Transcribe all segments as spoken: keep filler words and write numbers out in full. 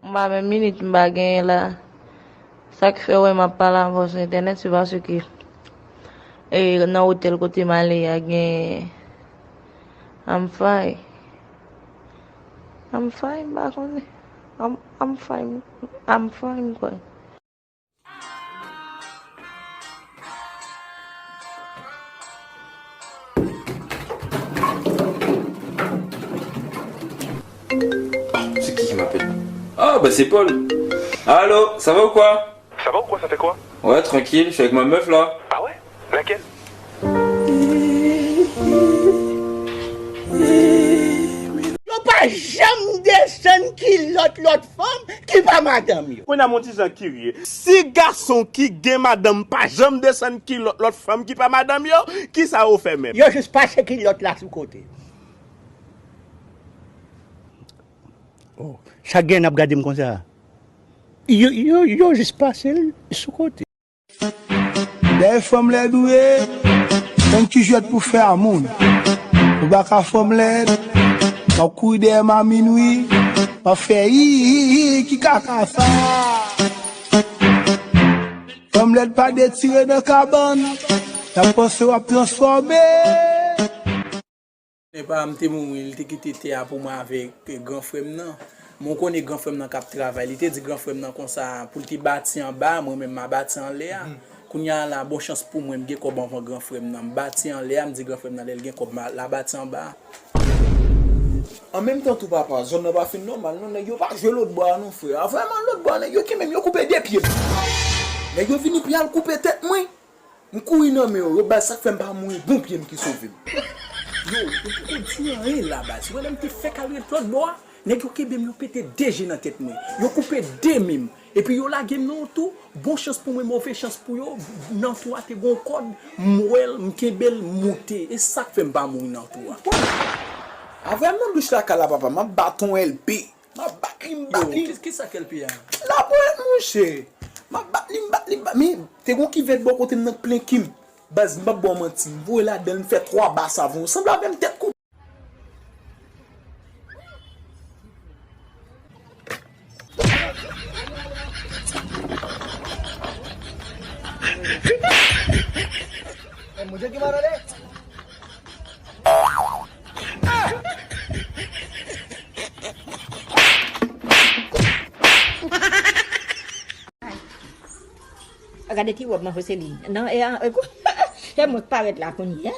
M pa menm minit m pa genyen la. Sa k fè w wè m ap pale avè w sou entènèt, se paske, e, nan otèl kote m ale a gen, I'm fine. I'm fine, m pa konnen. I'm, I'm fine. I'm fine, kwè. C'est qui qui m'appelle? Ah, bah c'est Paul. Allô, ça va ou quoi? Ça va ou quoi, ça fait quoi? Ouais, tranquille, je suis avec ma meuf là. Ah ouais? Laquelle? Yo pa janm desann kilòt lòt fanm ki pa madanm yo. Kounya mon ti jan kirye. Si gason ki gen madanm pa janm desann kilòt lòt fanm ki pa madanm yo, kisa yo fè menm? Yo jis pase kilòt la sou kote. Oh, chak gen ap gade m konsa. Yo, yo, yo jis pase l sou kote. Dèyè fanm lèd ou ye, yon ti jwèt pou fè a moun. Ou pa ka fanm lèd, w ap kouri dèyè mamin wi, w ap fè hi hi hi ki kaka sa. Fanm lèd pa detire nan kabann, y ap panse w ap transfòme. Epa m te mouri, li te kite tè a pou mwen avèk gran frè m nan. Men w konnen gran frè m nan k ap travay, li te di gran frè m nan konsa pou l te bati anba a, mwen menm m a bati anlè a. Kounya la, bon chans pou mwen, m gen kòb anvan gran frè m nan. M bati anlè a, m di gran frè m nan lè l gen kòb, l a bati anba a. An menm tan tou papa, zòn nan pa fin nòmal non, nèg yo pa jwe lòt bò a non frè. A vrèman lòt bò a nèg yo kenbe m, yo koupe de pye m. Nèg yo vini pou y al koupe tèt mwen. M kouri nan men yo, yo baz sa k fè m pa mouri bon pye m ki sove m. Yo, yo poko di anyen la baz. Ou wè lè m te fèk al ret lòt bò a, nèg yo kenbe m yo pete de je nan tèt mwen. Yo koupe de men m. Epi yo lage m nan yon tou, bon chans pou mwen move chans pou yo, nan tou a te gen yon kòd, m wè l, m kenbe l, m moute. E sa k fè m pa mouri nan tou a. A vrèman douch lakay la papa, m ap bat yon L P. M ap bat li, m bat li. Yo, ki, ki sa kèlpi a? Laponyèt monchè. M ap bat li, m bat li, m bat li. Men, te gon kivèt bò kote m nan k plen ki m. Baz, m p ap ba w manti. M voye ladan l, m fè twa bas avan w. Sanble avè m tèt koupe. Gade ki wòb mwen fè Seli. Non, e, e, e mwen k parèt la kounye a.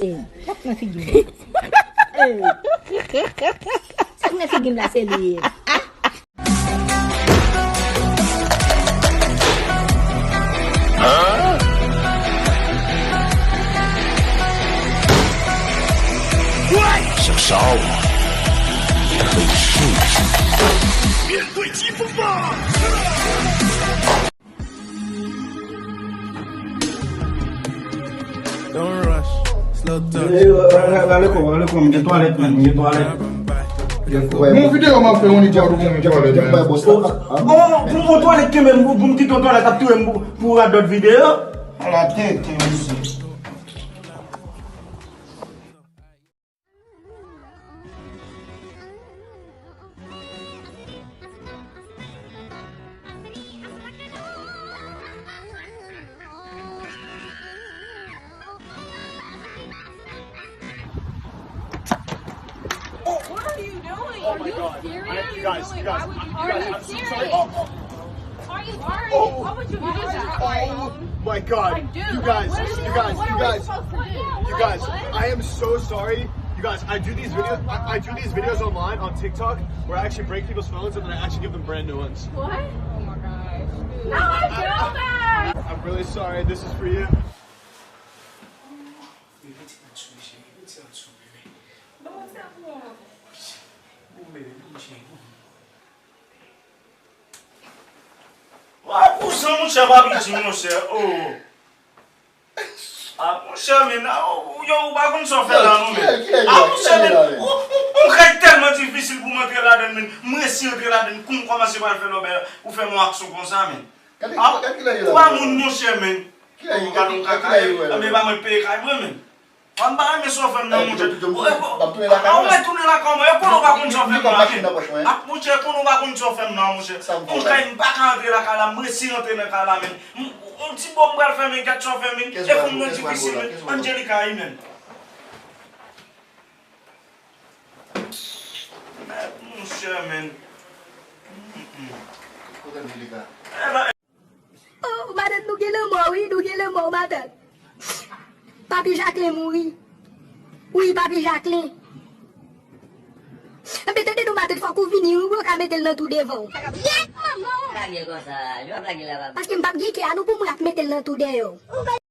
E, tap nan figi m. E, sa k nan figi m la Seli. Rale kò, rale kò, m gen twalèt menm, m gen twalèt. Bon videyo m ap fè yon nèg ap gen twalèt menm. Oh, pou yon twalèt ke menm, pou m kite yon twalèt ap touye m pou radòt videyo. Ala tenten mesye. What are you doing? Are you serious? Are you serious? Are you serious? Are you serious? What would you do that? Oh my god. You guys, you guys, you guys, you guys, I am so sorry. You guys, I do these videos, I, I do these videos online on TikTok where I actually break people's phones and then I actually give them brand new ones. What? Oh my gosh. No, I feel bad. I'm really sorry. This is for you. Wa kouzan monchè pa piti monchè oh. A monchè men a yo ou pa konn sa w fè la non men. A monchè men ou ou ou kay tèlman difisil pou m antre ladann men m resi antre ladann kou m kòmanse pral fè lòbèy ou fè m yon aksyon konsa men. A ou pa moun monchè men. Ou pa nou kaka men pa mwen peye kay mwen men. Mwen pa renmen sa w fè m nan, monchè. Ou retounen lakay mwen. Yo konnen w pa konn sa w fè m nan, men. Monchè, konnen w pa konn sa w fè m nan, monchè. Yon kay m pa ka antre lakay la, m resi rantre nan kay la, men. Yon ti bo m pral fè, men, gad sa w fè, men. E fò m nan difisil, men. Angelica, wi, men. Monchè, men. Kote Angelica? Oh, matant, nou gen lanmò, wi, nou gen lanmò, matant. Papi Jacquelin mouri. Wi, Papi Jacquelin. Enben, tande non, matant, fòk ou vini, wi, pou yo ka mete l nan tou devan w. Lage konsa, yo ap lage la, papa. Paske m p ap gen kè a non pou moun ap mete l nan tou dèyè w.